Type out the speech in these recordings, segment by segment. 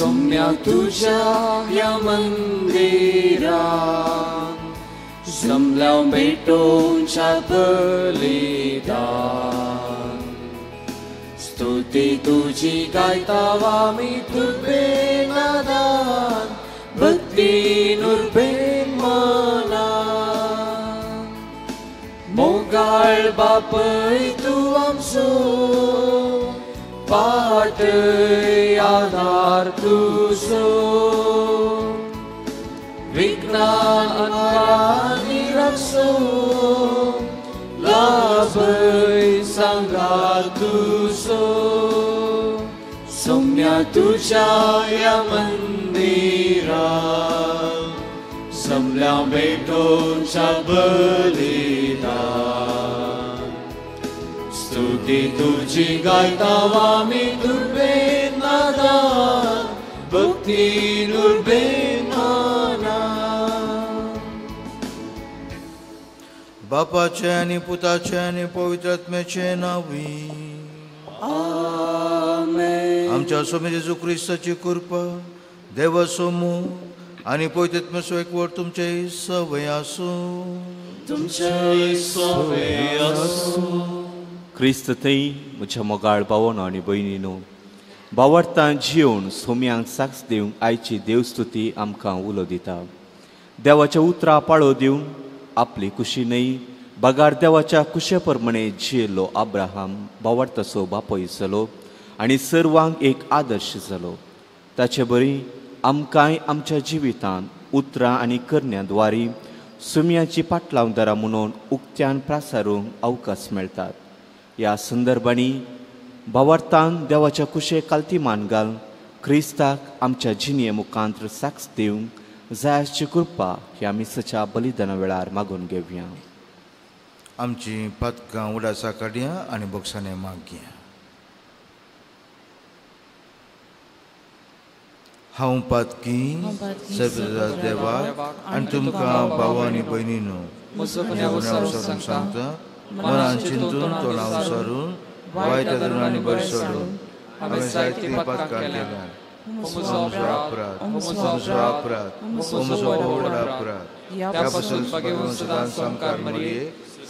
सोम्या तुज्या ह्या मंदिरा जमल्या भेटोवच्या बलिदान स्तुती तुजी गायता आमी तुर्बे नादान भक्ती नुर्बेन मनान मोगाळ बापय तूं आमचो पाटय आधार तुजो विघ्नान आनी रक्षो लाभय सांगात तुजो सोम्या तुज्या ह्या मंदिरा जमल्या भेटोवच्या बलिदान स्तुती तुजी गायता आमी दुर्बेन नादान भक्ती नुर्बेन मनान. बापाचे आनी पुताचे आनी पवित्र आत्म्याचे नांवी आमेन. आमच्या स्वामी जेजू क्रिस्ताची कृपा, देवाचो मोग आनी पवित्र आत्म्याचो एकवट तुमचे सवय आसूं. तुमचे सवय आसूं. क्रिस्त थंय म्हज्या मोगाळ भावनो आनी भयणीनो, बावडतां जियोवन सोम्यांक साक्ष दिवंक आयची देवस्तुती आमकां उलो दिता. देवाच्या उतरां पाळो दिवन आपली कुशी न्हय बगार देवाच्या कुशे प्रमाणे जियेल्लो अब्राहम बावडताचो बापूय जालो आनी सर्वांक एक आदर्श जालो. ताचे बरी आमकांय आमच्या जिवितांत उतरां आनी करण्या द्वारी सुम्याची पाटलावदारां म्हणून उक्त्यान प्रासारूंक अवकाश मेळटात. ह्या संदर्भांनी भावार्थान देवाच्या कुशे कालती मान घाल क्रिस्ताक आमच्या जिणये मुखांत साक्ष दिवंक जाय आसची कृपा ह्या मिसाच्या बलिदाना वेळार मागून घेवया. आमची पातकां उडासा काडया आनी बोक्साने मागया. हांव पातकी सर्वदा देवाक आनी तुमकां भाव आनी भयणीनो सांगता, मनान चिंतून तोंडान सारून वायट धरून आनी भरसडून हांवें जायतीं पातकां केल्यात. म्हजो अपराध, म्हजो अपराध, म्हजो व्हड अपराध. ह्या पासून भगवंत सदांच सामकार मरये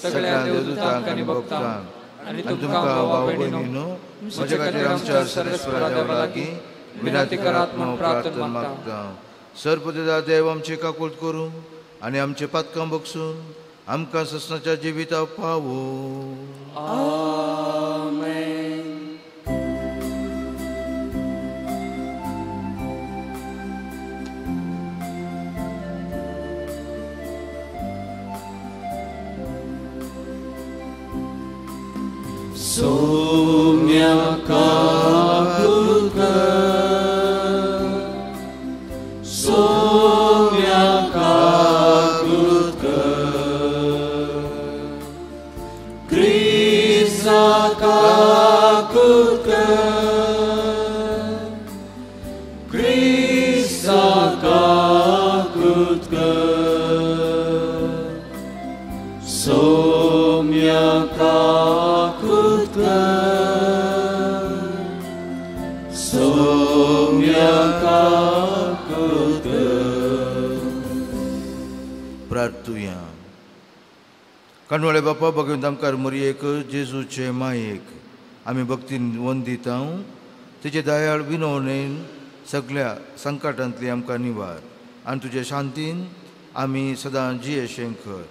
सगळ्या देवदूतांक आनी भक्तांक आनी तुमकां भाव भयणीनो म्हज्या खातीर आमच्या सर्वेस्परा देवा लागीं विनंती करात म्हूण प्रार्थना मागता. सर्वदा देव आमची काकूट करूं आनी आमचे पातकां बगसून आमकां ससनाच्या जिविता पावो. आमेन. सोम्या काकूट कर, सोम्या काकूट कर, क्रिस्ता काकूट कर, क्रिस्ता काकूट कर, सोम्या काकूट कर, सोम्या काकूट कर. प्रार्थुया. काणवाळे बापा भगवंत आमकार मरयेक जेजूचे मायेक आमी भक्तीन वंदिता. तिचे दयाळ विनवणेन सगळ्या संकटांतली आमकां निवार आनी तुजे शांतीन आमी सदां जियेशें कर.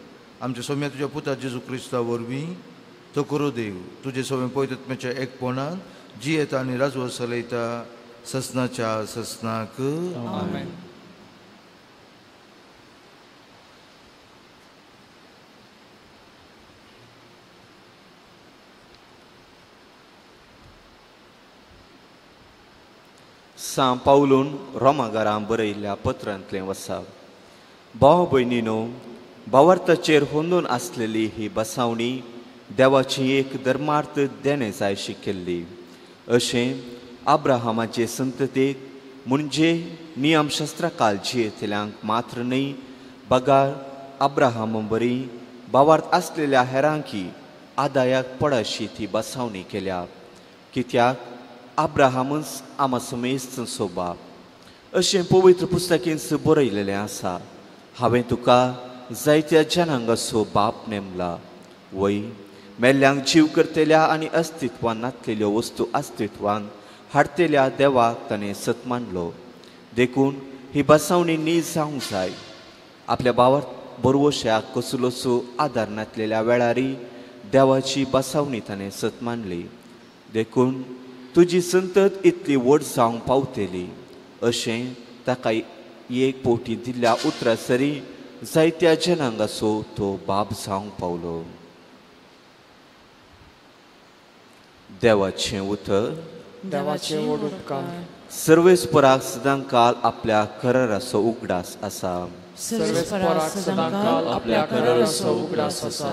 आमच्या सोम्या तुज्या पुता जेजू क्रिस्ता वरवीं तो करो देव तुजे सोमे पवित्र एकपणान जियेता आनी राजवट चलयता ससनाच्या ससनाक. आमेन. सां पावलून रोमागारां बरयल्ल्या पत्रांतलें वसा. भाव भयणीनो, भावार्थाचेर होंदून आसलेली ही बसावणी देवाची एक धर्मार्थ देणें जायशी केल्ली. अशें अब्राहमाचे संततेक म्हणजे नियमशास्त्राकाल जियेतल्यांक मात्र न्हय बगार अब्राहमा बरी भावार्थ आसलेल्या हेरांकी आदायाक पडाशी ती बसावणी केल्या. कित्याक अब्राहमच आमा समेस्त बाप. अशें पवित्र पुस्तकेंत बरयलेलें आसा, हांवें तुका जायत्या जनांगाचो बाप नेमला. वय मेल्ल्यांक जीव करतल्या आनी अस्तित्वान नातलेल्यो वस्तू अस्तित्वान हाडतेल्या देवाक ताणें सत मानलो. देखून ही बसावणी नीज जावंक जाय. आपल्या भावार बरवश्याक कसलोसो आदार नातलेल्या वेळारी देवाची बसावणी ताणें सत मानली. देखून तुजी संतत इतली व्हड जावंक पावतली अशें ताका एक पोटी दिल्ल्या उतरा सरी जायत्या जनांगाचो तो बाप जावंक पावलो. देवाचें उतर. देवाचे व्हड उपकार. सर्वेस्पराक सदांकाल आपल्या कराराचो उगडास आसा. सर्वेस्पराक सदांकाल आपल्या कराराचो उगडास आसा.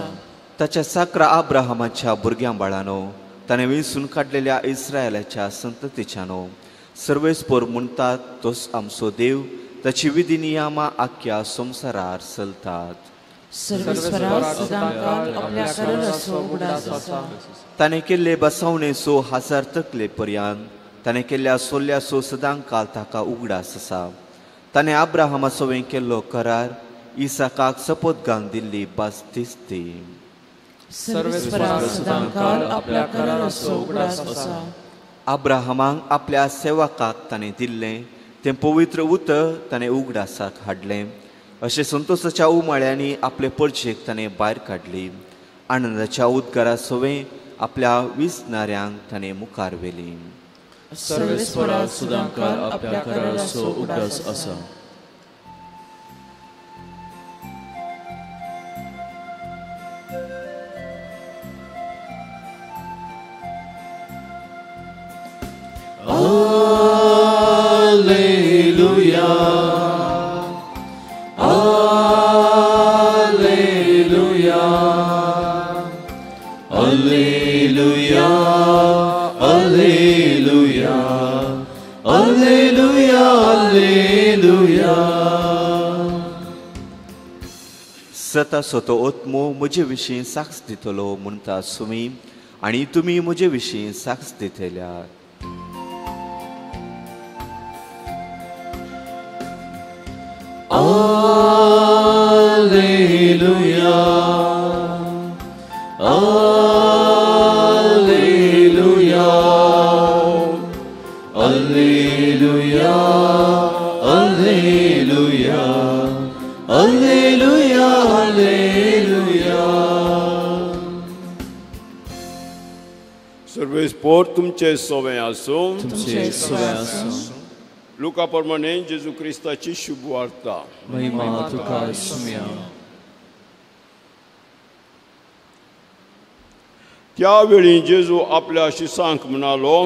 ताच्या साकरा अब्राहमाच्या भुरग्यां बाळानो, ताणें वेंचून काडलेल्या इस्रायलाच्या संततीच्यानो, सर्वेस्पर म्हणटात तोच आमचो देव, ताची विधी नियमां आख्या संवसारार चलतात. ताणें केल्ले बसावणेचो 1000 तकले पर्यंत, ताणें केल्ल्या सोल्ल्याचो सदांकाल ताका उगडास आसा. ताणें अब्राहमा सवें केल्लो करार, इसाकाक सपत घालून दिल्ली भास तीच ती. अब्राहमाक आपल्या सेवकाक ताणें दिल्लें तें पवित्र उतर ताणें उगडासाक हाडलें. अशें संतोशाच्या उमाळ्यांनी आपले परचेक ताणें भायर काडली. आनंदाच्या उद्गारा सवें आपल्या विसणाऱ्यांक ताणें मुखार व्हेली. सर्वेस्पराक सदांकाल आपल्या कराराचो उगडास आसा. Alleluia, Alleluia, Alleluia, Alleluia, Alleluia, Alleluia. सता सोतो आत्मो म्हजे विशीं साक्ष दितलो म्हणटा सुमी, आनी तुमी म्हजे विशीं साक्ष दितल्यात. Alleluia, Alleluia, Alleluia, Alleluia, Alleluia, Alleluia. सर्वेस्पोर तुमचे सोवे आसूं. तुमचे सोवे आसूं. लुका प्रमाणे जेजू क्रिस्ताची शुभ वार्ता. महिमा तुका सुम्या. त्या वेळी जेजू आपल्या शिसांक म्हणालो,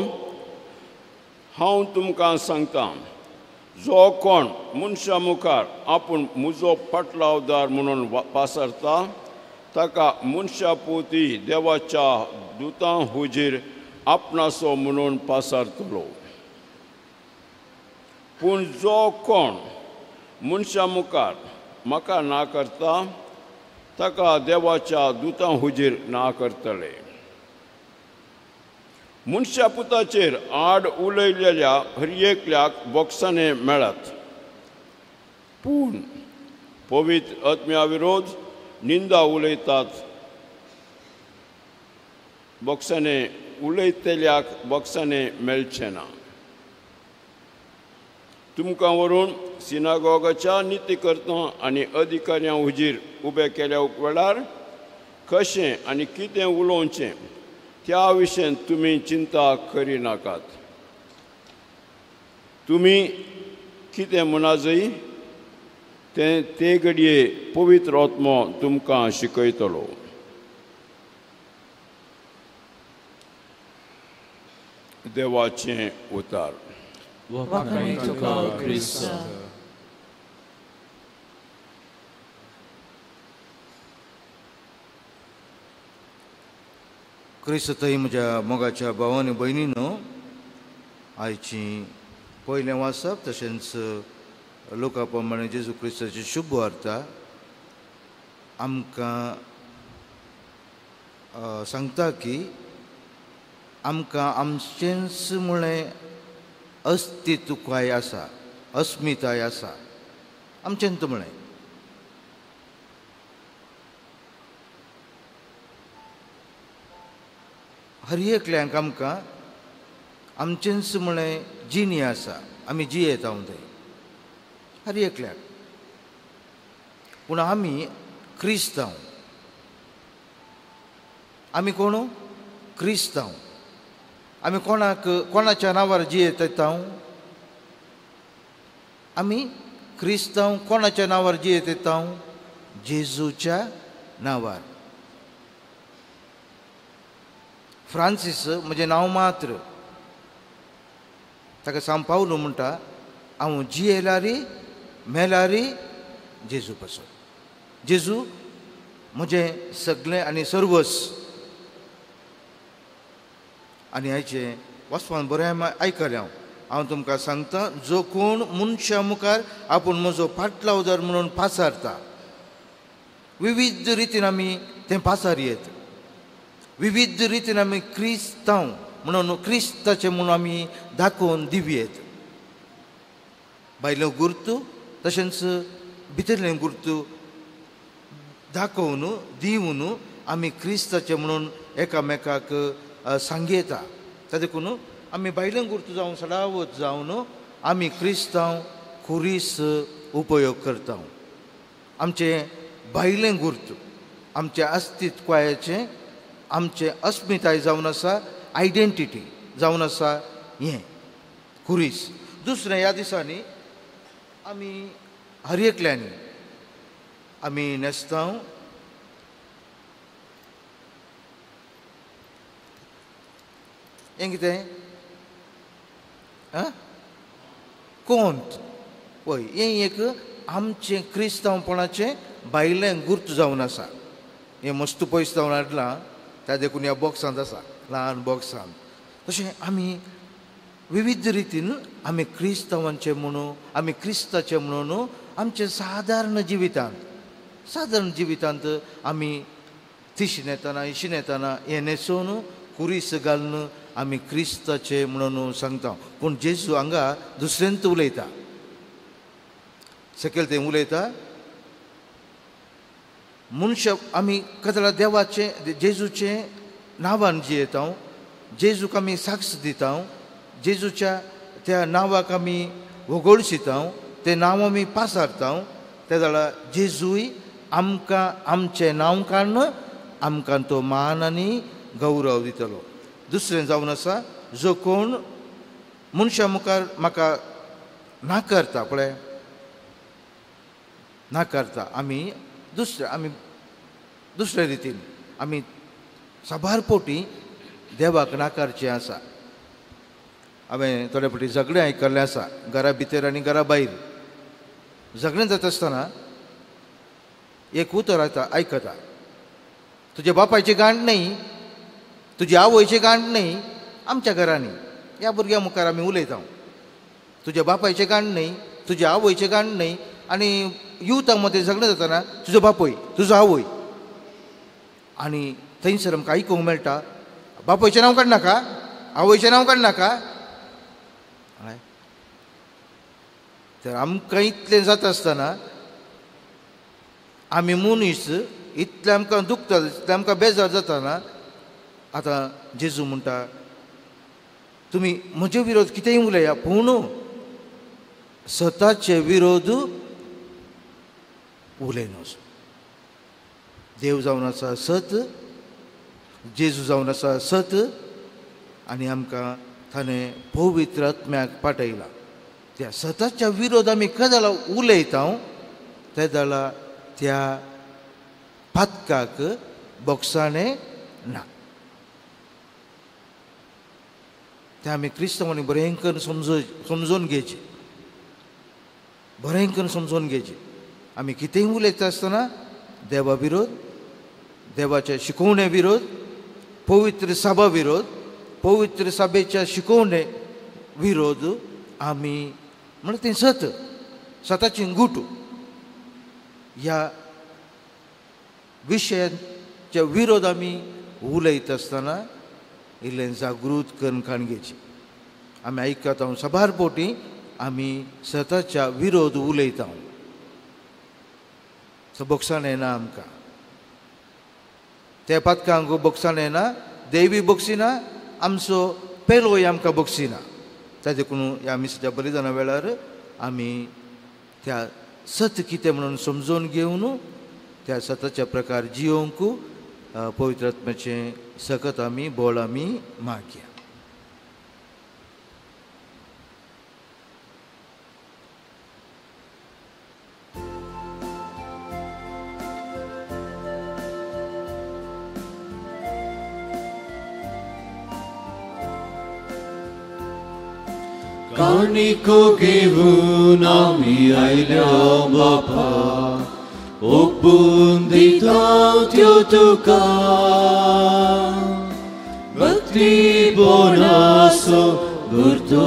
हांव तुमकां सांगता, जो कोण मनशा मुखार आपूण म्हजो पाटलावदार म्हणून पासरता ताका मनशा पोती देवाच्या दुतां हुजीर आपणासो म्हणून पासारतलो. पूण जो कोण मनशा मुखार म्हाका ना करता ताका देवाच्या दुतां हुजीर ना करतले. मनशा पुताचेर आड उलयलेल्या हर एकल्याक बोक्साने मेळत, पूण पवित्र आत्म्या विरोध निंदा उलयतात बोक्साने उलयतल्याक बोक्साने मेळचें ना. तुमकां व्हरून सिनागोगाच्या नितीकर्ता आनी अधिकाऱ्यां हुजीर उबे केल्या वेळार कशें आनी कितें उलोवचें त्या विशयान तुमी चिंता करिनाकात. तुमी कितें म्हणाजय तें ते घडये पवित्र आत्मो तुमकां शिकयतलो. देवाचें उतार. वाखाणे तुका क्रिस्ता. क्रिस्तय म्हज्या मोगाच्या भाव आनी भयणीनो, आयची पयलें वाचप तशेंच लोका प्रमाणे जेजू क्रिस्ताची शुभ वार्ता आमकां सांगता की आमकां आमचेंच म्हळें अस्तित्व काय आसा. अस्मिताय आसा आमचें म्हळें. हर एकल्यांक आमकां आमचेंच म्हळें जिणी आसा, आमी जियेता तें हर एकल्याक. पूण आमी क्रिस्तांव, आमी कोण? क्रिस्तांव. आमी कोणाक कोणाच्या नांवार जियेता? आमी क्रिस्तांव कोणाच्या नांवार जियेता? जेजूच्या नांवार. फ्रांसीस म्हजें नांव मात्र, ताका सांव पावलो म्हणटा हांव जियेलारी मेलारी जेजू पासून. जेजू म्हजें सगळें आनी सर्वस. आनी आयचें वाचपान बरें आयकलें हांव. हांव तुमकां सांगता, जो कोण मनशा मुखार आपूण म्हजो पाटलावदार म्हणून पासारता, विविध रितीन आमी तें पासार येत, विविध रितीन आमी क्रिस्तांव म्हणून क्रिस्ताचें म्हणून आमी दाखोवन दिवयेत. भायलो गुर्तू तशेंच भितरलें गुर्तू दाखोवन दिवन आमी क्रिस्ताचें म्हणून एकामेकाक सांगयता. ताका देखून आमी भायलें गुर्तू जावन सडावत जावन आमी क्रिस्तांव खुरीस उपयोग करता. आमचें भायलें गुर्तू आमचें अस्तित्वाचें आमचें अस्मिताय जावन आसा, आयडेंटिटी जावन आसा हें खुरीस. दुसरें, ह्या दिसांनी आमी हर एकल्यांनी आमी न्हेसतांव हें कितें आं कोंत पळय, हें एक आमचें क्रिस्तांवपणाचें भायलें गुर्त जावन आसा. हें मस्त पयस जावन हाडलां, त्या देखून ह्या बॉक्सांत आसा, ल्हान बॉक्सांत. तशें आमी विविध रितीन आमी क्रिस्तांवांचें म्हणून आमी क्रिस्ताचें म्हणून आमचे सादारण जिवितांत, सादारण जिवितांत आमी तिशी न्हेतना इशी न्हेतना हें न्हेसोवन खुरीस घालून आमी क्रिस्ताचें म्हणून सांगता. पूण जेजू हांगा दुसऱ्यांत उलयता, सकयल तें उलयता. मनशां आमी कदला देवाचें जेजूचें नांवान जियेता, जेजूक आमी साक्ष दिता, जेजूच्या त्या नांवाक आमी वगोळशिता, तें नांव आमी पासारता. त्या जाल्यार जेजूय आमकां आमचें नांव काडून आमकां तो मान आनी गौरव दितलो. दुसरें जावन आसा, जो कोण मनशां मुखार म्हाका नाकारता, पळय नाकारता, आमी दुसरे आमी दुसरे रितीन आमी साबार पोटी देवाक नाकारचें आसा. हांवें थोडे फावटी झगडें आयकल्लें आसा, घरा भितर आनी घरा भायर झगडें जाता आसतना एक उतर आयकता, तुज्या बापायची गांठ न्हय, तुजी आवयची गांठ न्हय. आमच्या घरांनी ह्या भुरग्यां मुखार आमी उलयता, तुज्या बापायचें गांठ न्हय, तुज्या आवयचें गांठ न्हय. आनी युवतां मदें झगडें जातना तुजो बापूय, तुजो आवय, आनी थंयसर आमकां आयकूंक मेळटा, बापायचें नांव काडनाका, आवयचें नांव काडनाका. तर आमकां इतलें जाता आसतना आमी मनीस इतलें आमकां दुखता, इतलें आमकां बेजार जाताना आतां जेजू म्हणटा, तुमी म्हजे विरोध कितेंय उलया, पूण सताचे विरोध उलयनस. देव जावन आसा सत, जेजू जावन आसा सत, आनी आमकां ताणें पवित्र आत्म्याक पाठयला. त्या सताच्या विरोध आमी कदाला उलयता ते जाल्यार त्या पातकाक बोगसाणें ना. तें आमी क्रिस्तांवांनी बरें करून समजून घेवचें, बरें करून समजून घेवचें. आमी कितेंय उलयता आसतना देवा विरोध, देवाच्या शिकोवणे विरोध, पवित्र सभा विरोध, पवित्र सभेच्या शिकोवणे विरोध आमी म्हणल्यार तें सत, सताची गुट ह्या विशयाच्या विरोध आमी उलयता आसतना इल्लें जागृत करून काण घेवची. आमी आयकता साबार पोटी आमी सताच्या विरोध उलयता. सो बोगसाण येना आमकां, त्या पातकांक बोगसाण येना, देवी बोगसिना, आमचो पेलोय आमकां बोगसिना. त्या देखून ह्या मिसाच्या बलिदाना वेळार आमी त्या सत कितें म्हणून समजून घेवन त्या सताच्या प्रकार जियोवंक पवित्र आत्म्याचें सकत आमी बळ आमी मागया. काणिको घेवन आमी आयल्या बापा, ओपून दिता त्यो तुका, भक्ती बोनासो गुरतो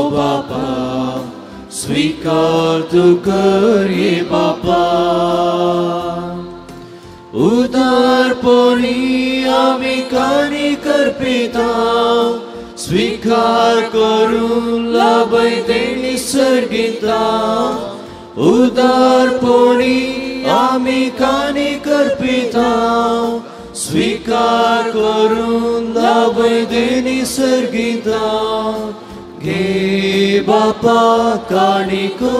बापा, स्वीकार तूं कर ये बापा. उदारपणी आमी काणी करपिता, स्वीकार करून लाभय देणी सर्गिता. उदारपणी आमी काणी करपिता, स्वीकार करून लाभय देणी सर्गिता. घे बापा काणिको,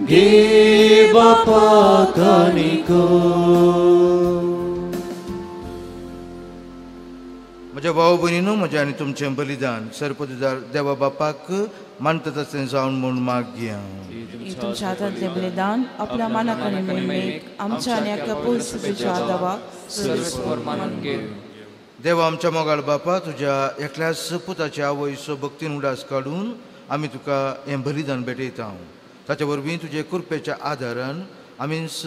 घे बापा काणिको. म्हज्या भाव भयणीनो, म्हजें आनी तुमचें बलिदान सरपतिदार देवा बापाक मानता तशें जावन म्हूण मागया. तुमच्या हातांतलें बलिदान आपल्या मानाक आनी महिमेक, आमच्या आनी अख्ख्या पवित्र देवाक सर्वेस्पर मानून घे. देवा आमच्या मोगाळ बापा, तुज्या एकल्याच पुताच्या आवयचो भक्तीन उडास काडून आमी तुका हें बलिदान भेटयता. ताचे वरवीं तुजे कृपेच्या आदारान आमीच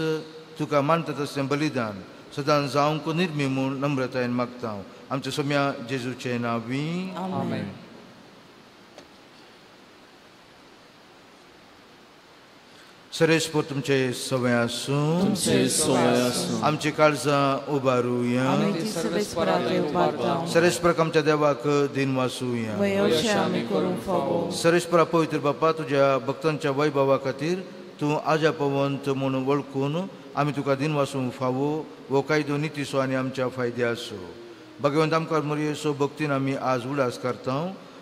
तुका मानता तशें बलिदान सदां जावंक निर्मी म्हूण नम्रतायेन मागता. आमच्या सोम्या जेजूचे नांवी आमेन. सरेस्पर तुमचे सवय आसूं, आमची काळजां उबारुया. सरेस्पराक आमच्या देवाक दिन वासूया. सरेस्परा पवित्र बापा, तुज्या भक्तांच्या वैभवा खातीर तूं आजा पवंत म्हणून वळखून आमी तुका दिन वासूंक फावो वो कायदो नितीचो आनी आमच्या फायदे आसो. भगवंत आमकां मोरयेचो भक्तीन आमी आज उडास करता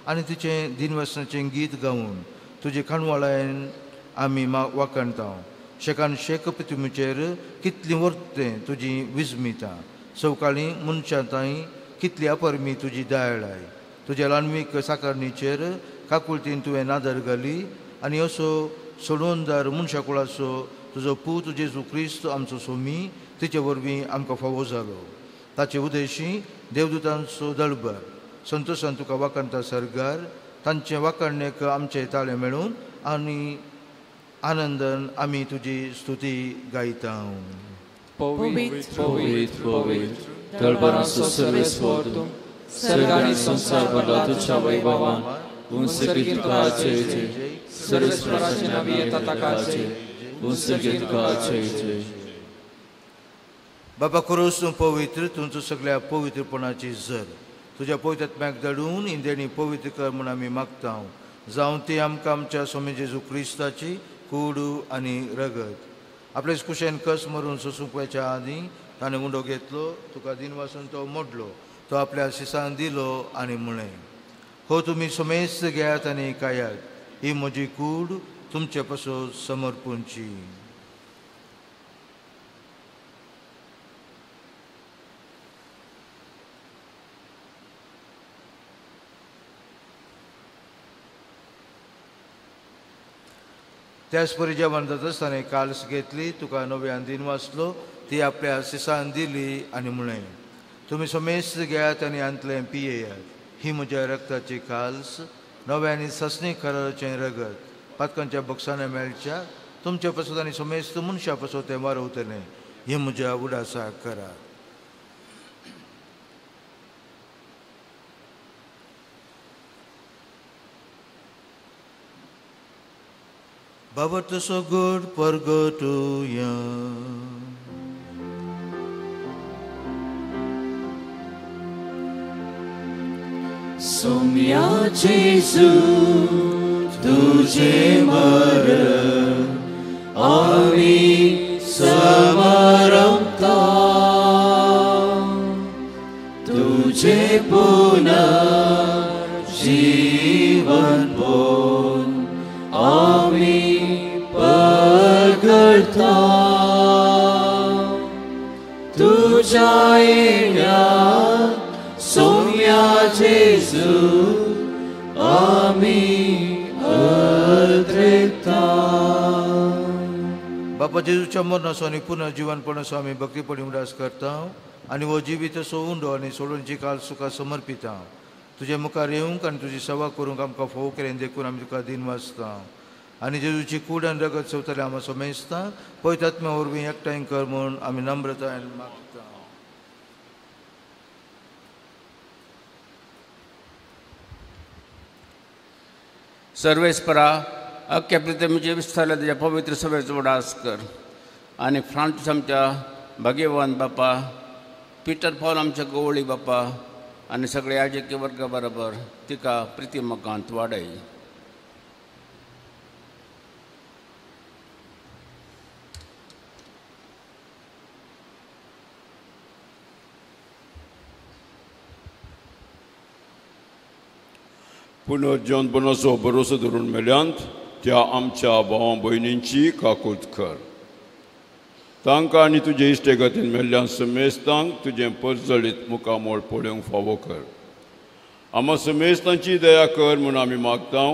आनी तिचें दिनवासनाचें गीत गावन तुजे खाणवाळायन आमी वाखाणता. शेकान शेक पृथ्वीचेर कितली वर्तें तुजी विजमिता, सवकाळी मनशां तांय कितली अपरमी तुजी दयाळाय. तुज्या ल्हानवीक साकारणीचेर काकुळतीन तुवें नादर घाली आनी असो सोडोनदार मनशा कुळाचो तुजो पूत जेजू क्रिस्त आमचो सोमी तिचे वरवीं आमकां फावो जालो. ताचे उदेशी देवदूतांचो दळबर संतोशान तुका वाखाणता सरगार, तांचे वाखाणणेक आमचे ताळे मेळून आनी आनंदान आमी तुजी स्तुती गायता. पवित्र पवित्र पवित्र दळबरांचो सर्वेस्पर तूं, सर्ग आनी संवसार भरला तुज्या वैभवान. उंचगीत तुका जय जय, सर्वेस्पराचे नांवी येता ताका जय, उंचगीत तुका जय जय. बाबा क्रूस तूं पवित्र, तुमचो सगळ्या पवित्रपणाची जर तुज्या पवित्र आत्म्याक धाडून इंदेणी पवित्र कर म्हूण आमी मागता. जावं ती आमकां आमच्या स्वामी जेजू क्रिस्ताची कूड आनी रगत. आपले कुशेन कस मरून सोसूंक आदीं ताणें उंडो घेतलो, तुका दिनवासून तो मोडलो, तो आपल्या शिसान दिलो आनी म्हळें, हो तुमी समेस्त घेयात आनी खायात, ही म्हजी कूड तुमचे पासून समर्पूंची. त्याच परी जेवण जातच ताणें काल्स घेतली, तुका नव्यान दिन वाचलो, ती आपल्या शिसान दिली आनी म्हळें, तुमी समेस्त घेयात आनी हांतलें पियेयात, ही म्हज्या रक्ताची काल्स, नव्या आनी ससणी कराराचें रगत, पातकांच्या बक्षाने मेळच्या तुमच्या पासत आनी समेस्त मनशां पासत तें वारवतलें, हें म्हज्या उडासाक करात. बाबा तसो गोड परगटुया. सोम्या जेजू तुझे मरण आमी समारंभता तुझे पुनर्जीवन बोल आमी परगडता तुझ्या येण्या सोम्या जेजू आमी अद्रेता. बापा जेजूच्या मरणाचो आनी पुनर्जीवनपणाचो आमी भक्तीपणी उडास करता आनी हो जिवीत सोवंडो आनी सोडूनची काल सुखा समर्पिता. तुजे मुखार येवंक आनी तुजी सेवा करूंक आमकां फोव केलें देखून आमी तुका दिन वाचता आनी जेजूची कूड आनी रगत चवतले आमी समेजता पवित्र आत्म्या वरवीं एकठांय कर म्हूण आमी नम्रतायेन मागता. सर्वेस्परा अख्ख्या पृथ्वीचे विस्तारले तुज्या पवित्र सभेचो उडास कर आनी फ्रांसीस आमच्या भाग्यवान बापा, पिटर पॉल आमच्या गवळी बापा आनी सगळे याजकी वर्गा बरोबर तिका प्रिती मकांत वाडय. पुनर्जीवनपणाचो भरोसो धरून मेल्यांत त्या आमच्या भावा भयणींची काकूत कर. तांकां आनी तुजे इश्टेगतीन मेल्ल्यान समेस्तांक तुजें परजळीत मुखामोळ पळोवंक फावो कर. आमा समेस्तांची दया कर म्हूण आमी मागता.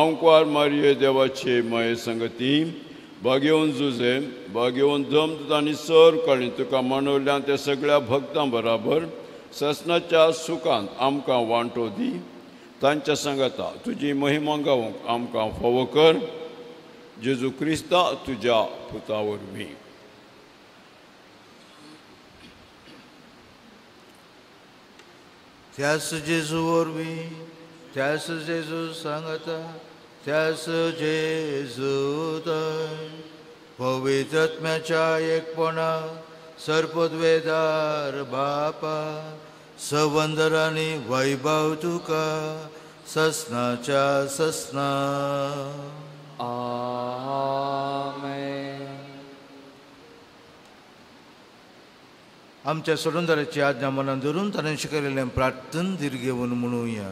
आंकवार मारिये देवाचे माये संगती भाग्यवन जुजे भाग्यवन धमदूत आनी सर काळी तुका मानवल्यान त्या सगळ्या भक्तां बराबर ससनाच्या सुखांत आमकां वांटो दी. तांच्या सांगाता तुजी महिमा गावंक आमकां फावो कर. जेजू क्रिस्ता तुज्या पुता वरवीं. त्यास जेजू वरवीं, त्यास जेजू सांगता, त्यास जेजू पवित्र आत्म्याच्या एकपणा सर्पद्वेदार बापा सवंदर आनी वैभव तुका ससनाच्या ससना. आमेन. आमच्या सोडूनदाराची आज्ञा मनान धरून ताणें शिकयलेलें प्रार्थन धीर घेवन म्हणुया.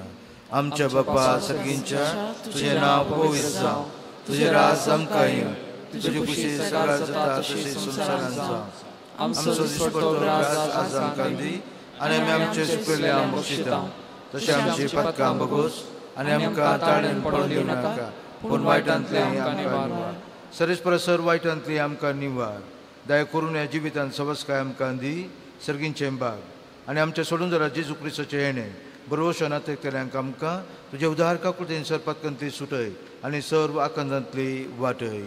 आमच्या बापा सर्गींच्या, तुजें नांव पवित्र जावं, तुजें राज आमकां येवं, तुजी खुशी सगळ्या जाता तशी संवसारांत जावं. आमचो दिसपट्टो ग्रास आज आमकां दी आनी आमी आमचे सुकयल्ले आम बक्षिता तशें आमची पातकां बगोस आनी आमकां ताळेन पडून दिवं नाका, पूण वायटांतलें आमकां निवार. सरेस परसर वायटांतली आमकां निवार. दया करून ह्या जिवितांत सवस्काय आमकां दी सर्गींचें बाग आनी आमच्या सोडून जेजू क्रिस्ताचें येणें बरोवशो नातेकतल्यांक आमकां तुजे उदार काकुळटेन सरपातकांतली सुटय आनी सर्व आकांतांतली वाटय.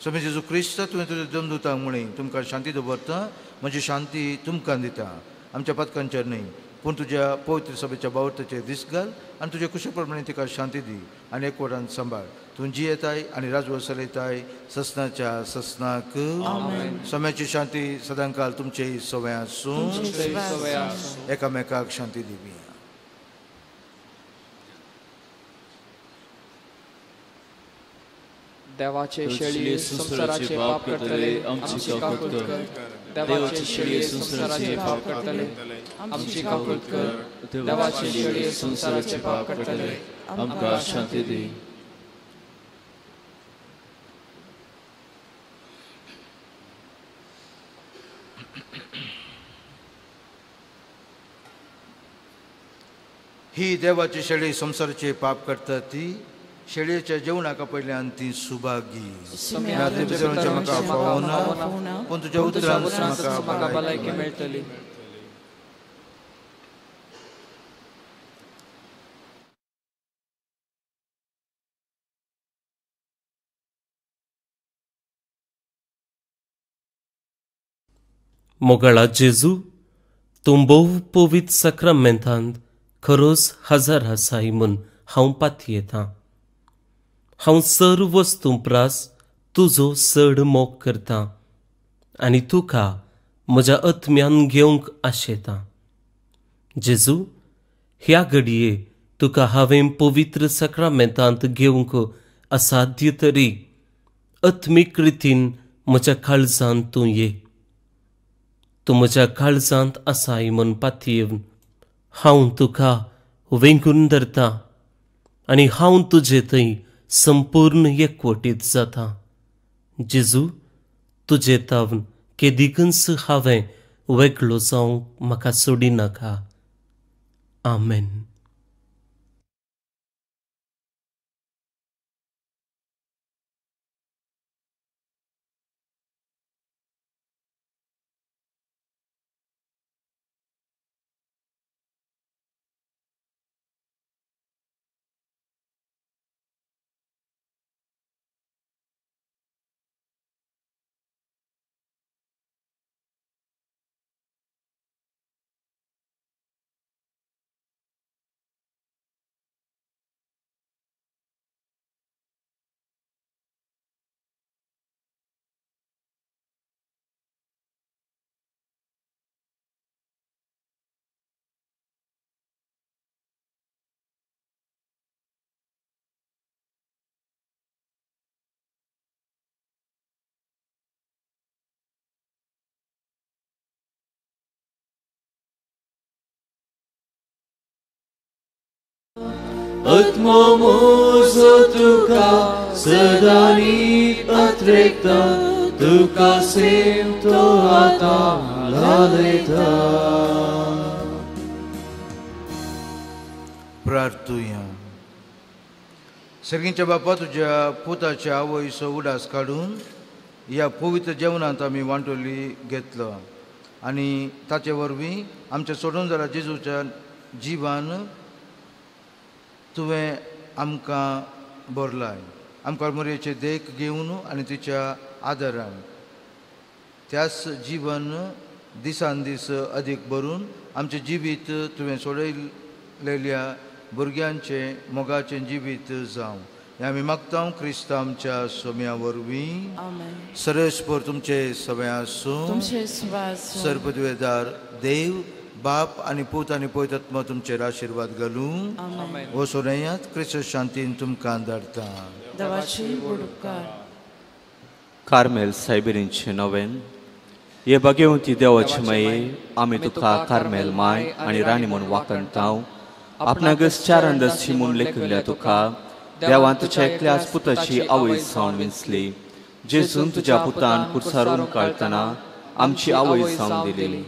स्वामी जेजू क्रिस्त तुवें तुज्या जमदुतांक म्हळें तुमकां शांती दवरता, म्हजी शांती तुमकां दिता. आमच्या पातकांचेर न्हय पूण तुज्या पवित्र सभेच्या बावरताचेर दीस घाल आनी तुजे कुशे प्रमाणे तिका शांती दी आनी एकवटान सांबाळ. तूं जियेताय आनी राजवट चलयताय ससनाच्या ससनाक. सम्याची शांती सदांकाल तुमचे सवय आसूं. एकामेकाक शांती दिवया. देवाचे शेळये संवसाराचे पाप करतले आमची काकूत कर. देवाचे शेळये संवसाराचे पाप करतले आमची काकूत कर. देवाचे शेळये संवसाराचे पाप करतले आमकां शांती दी. ही देवाची शेळी संवसाराचे पाप करता ती शेळयेच्या जेवणाक पयल्यान ती सुभागी. म्हाका फावना पूण तुज्या उतरान म्हाका भलायकी मेळटली. मोगाळा जेजू, तूं भोव पवित्र साक्रामेंतांत खरोच हजर आसाय म्हूण हांव पातयेतां. हांव सर्व वस्तूं प्रास तुजो चड मोग करतां आनी तुका म्हज्या आत्म्यान घेवंक आशेता. जेजू, ह्या घडये तुका हांवें पवित्र साक्रामेंतांत घेवंक असाध्य तरी आत्मीक रितीन म्हज्या काळजांत तूं ये. तूं म्हज्या काळजांत आसाय म्हूण पातयेवन हांव तुका वेंगून धरता आनी हांव तुजे थंय संपूर्ण एकवटीत जाता. जेजू, तुजे तावन केदिकूच हांवें वेगळो जावंक म्हाका सोडिनाका. आमेन. आत्मो म्हजो तुका सदांच अत्रेकता, तुका सेम तो आतां लालयता. प्रार्थुया. सर्गींच्या बापा, तुज्या पुताच्या आवयचो उडास काडून ह्या पवित्र जेवणांत आमी वांटोली घेतलो आनी ताचे वरवीं आमच्या सोडून जाला जेजूच्या जिवान तुवें आमकां भरलाय. आमकां मोरयेचे देख घेवन आनी तिच्या आदारान त्याच जिवन दिसान दीस अदीक भरून आमचें जिवीत तुवें सोडयलेल्या भुरग्यांचें मोगाचें जिवीत जावं हें आमी मागता क्रिस्त आमच्या सोम्या वरवीं. सर्वेस्पर तुमचे सगळें आसूं. सर्वपदवेदार देव बाप आनी पूत आनी पवित्र आत्मा तुमचेर आशिर्वाद घालूं. हो सोडयात क्रिस्त शांतीन तुमकां धाडटा. कार्मेल सायबिरींचे नवेन हे भाग्यवंती देवाचे माये, आमी तुका कार्मेल माय आनी राणी म्हूण वाखणतांव. आपणागस चार अंदाजशी म्हूण लेखिल्ल्या तुका देवान तुज्या एकल्याच पुताची आवय जावन विंचली. जेजून तुज्या पुतान कुर्सार उमकाळतना आमची आवय जावन दिली.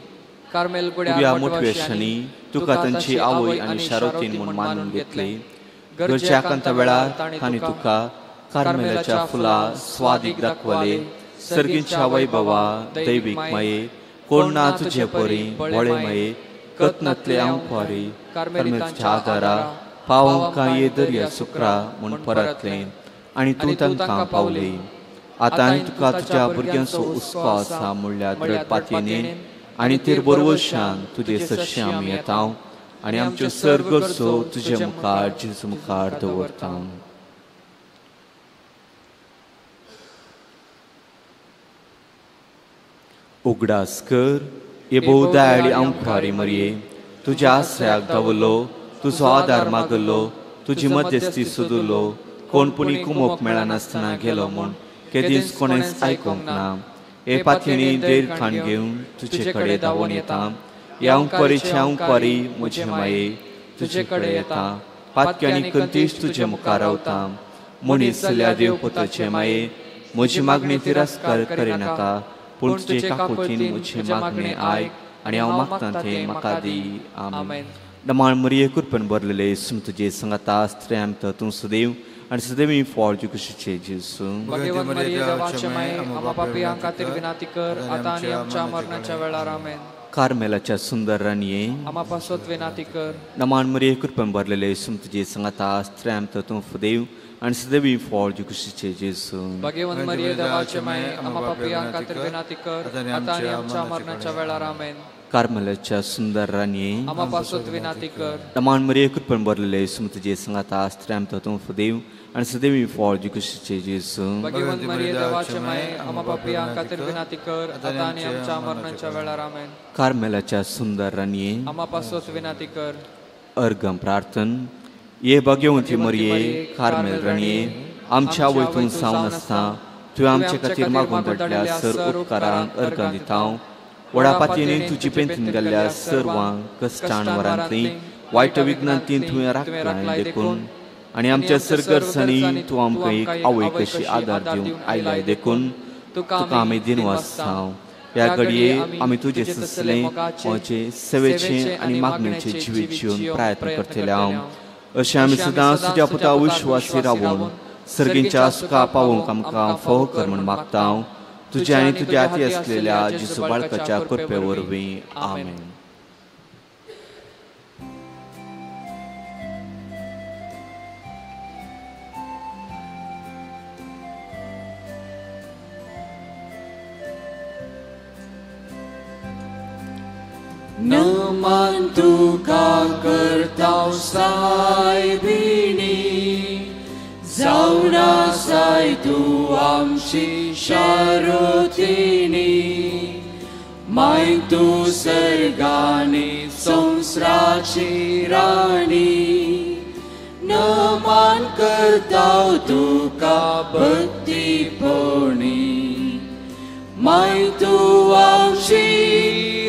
गुड्या मोटवेशांनी तुका तांची आवय आनी शारोतीन म्हूण मानून घेतली. गरजे आकांता वेळार तांणी तुका कार्मेलाच्या फुलां स्वादीक दाखवले. सर्गींच्या वैभवा दैवीक माये, कोण ना तुजे परी भोळे माये, कतनातले आंकवारी कार्मेलाच्या आदारा पावंकां ये दर्या सुक्रा म्हूण परतलें आनी तूं तांकां पावली. आतां तुका तुज्या भुरग्यांचो हुस्को आसा म्हणल्यार दृढ पातयेन आनी तेर बरवशान तुजे सशे आमी येता आनी आमच्यो सर गरजो तुजे मुखार जेजू मुखार दवरता. उगडास कर हे भोव दयाळी आंकवारी मरये, तुज्या आसऱ्याक धांवलो, तुजो आदार मागलो, तुजी मध्यस्थी सोदलो, कोण पुणी कुमोक मेळनासतना गेलो म्हूण केदींच कोणेंच आयकूंक ना. हे पातयेनी देर खाण घेवन तुजे कडेन धांवून येता. ह्या आंकवारीचे आंकवारी म्हजे माये तुजे कडेन येता. पातकी आनी कंतीश तुजे मुखार रावता. मनीस जाल्या देवपुताचे माये, म्हजी मागणी तिरस्कार करिनाका, पूण तुजे काकुळतीन म्हजें मागणें आयक आनी हांव मागता तें म्हाका दी. आमेन. डमाळ मरिये, कृपेन भरलेले, सुम तुजे संगाता, स्त्रियांत तूं सदैव आनी सदैव फळ तुजे जेजू. भगवान मरिये देवाचे माये, आम्हा पापियां खातीर विनंती कर, आता आनी आमच्या मरणाच्या वेळार. आमेन. कार्मेलाच्या सुंदर राणये, आम्हा पासत विनंती कर. नमान मरिये, कृपेन भरलेले, सुम तुजे संगाता, स्त्रियांत तूं सदैव आनी सदैव फळ तुजे जेजू. भगवान मरिये देवाचे माये, आम्हा पापियां खातीर विनंती कर, आता आनी आमच्या मरणाच्या वेळार. आमेन. कार्मेलाच्या सुंदर राणये, आम्हा पासत विनंती कर. नमान मरिये, कृपेन भरलेले, सुम तुजे संगाता, स्त्रियांत तूं सदैव आनी सदैवी फळ जिकुशीचे जेजू. भगवंत मरिये देवाचे माये, आम्हा पापयां खातीर विनंती कर, आतां आनी आमच्या मरणाच्या वेळार. आमेन. कार्मेलाच्या सुंदर राणये, आम्हा पासत विनंती कर. अर्गम प्रार्थन. ये भगवंती मरिये कार्मेल राणये, आमच्या वयतून सावन आसता तुवें आमचे खातीर मागून धाडल्या सर उपकारांक अर्गां दिता. व्हडा पातयेन तुजी पेंतून गेल्ल्या सर्वांक कश्टान वरांतली वायट विघ्नांती तुवें राखलाय देखून आनी आमच्या सरगरजांनी तूं आमकां एक आवय कशी आदार दिवंक आयलाय देखून तुका आमी दिनवासता. ह्या घडये आमी तुजे ससले म्हजे सेवेचे आनी मागण्याचे जिवीत जिवन प्रयत्न करतले हांव. अशें आमी सदांच तुज्या पुता विश्वासी रावून सर्गींच्या सुखा पावोवंक आमकां फोव कर म्हूण मागता. तुज्या आनी तुज्या हाती आसलेल्या जेजू बाळकाच्या कृपे वरवीं. आमेन. नमन तुका करताव सायबिणी, जावन आसाय तूं आमची शारुतिनी. माय तूं सर्गानी संवसाराची राणी, नमन करताव तुका भक्तीपणी. माय तूं आमची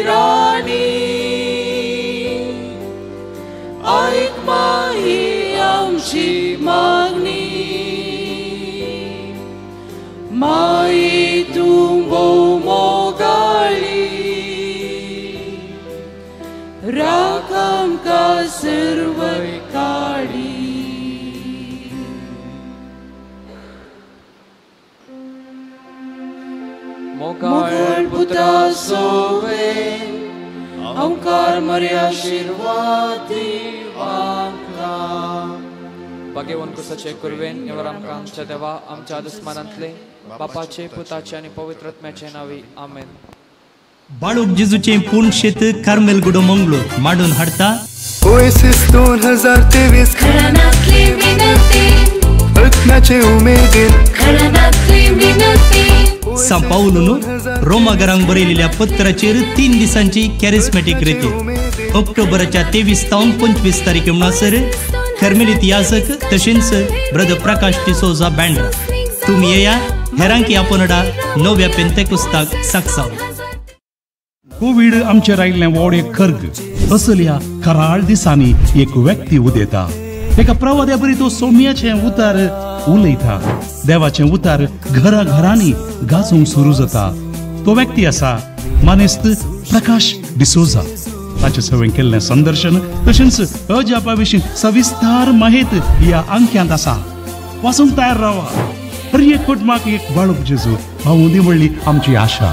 राणी, ऐक माही आमची मागणी. माई तूं भोव मोगाळी, राख आमकां सर्वय काळी. मोगाळ पुत्रा सोवे ओंकार मरिया आशीर्वाद आमकां. भाग्यवंत कुसाचे कुरवेन निवर आमकां आमच्या देवा आमच्या दुस्मानांतले बापाचे पुताचे आनी पवित्र आत्म्याचे नांवी. आमेन. बाळूक जेजूचे पूर्ण शेत कार्मेल गुडो मंगळूर मांडून हाडता. ओएसिस 2023 खळनातली विनंती, आत्म्याचे उमेदीन खळनातली विनंती. सां पावलून रोमागरांक बरयलेल्या पत्राचेर 3 दिसांची कॅरिस्मॅटीक रेती ऑक्टोबराच्या 23 तावन 25 तारीख म्हणसर कर्मेलीत याजक तशेंच ब्रदर प्रकाश डिसोजा बँड्रा. तुमी येया हेरांकी आपोनडा नव्या पेंतेकुस्ताक साक्षाव. कोवीड आमचेर आयिल्लें व्हड एक खर्ग. असल्या कराळ दिसांनी एक व्यक्ती उदेता, एका प्रवाद्या बरी तो सोम्याचें उतार उलयता, देवाचें उतार घरा घरांनी गाजोवंक सुरू जाता. तो व्यक्ती आसा मानेस्त प्रकाश डिसोजा. ताचे सवें केल्लें संदर्शन तशेंच अजापा विशीं सविस्तार माहिती ह्या अंक्यांत आसा. वाचूंक तयार रावा. हर एक कुटुंबाक एक बाळूक जेजू पावूं दी म्हणली आमची आशा.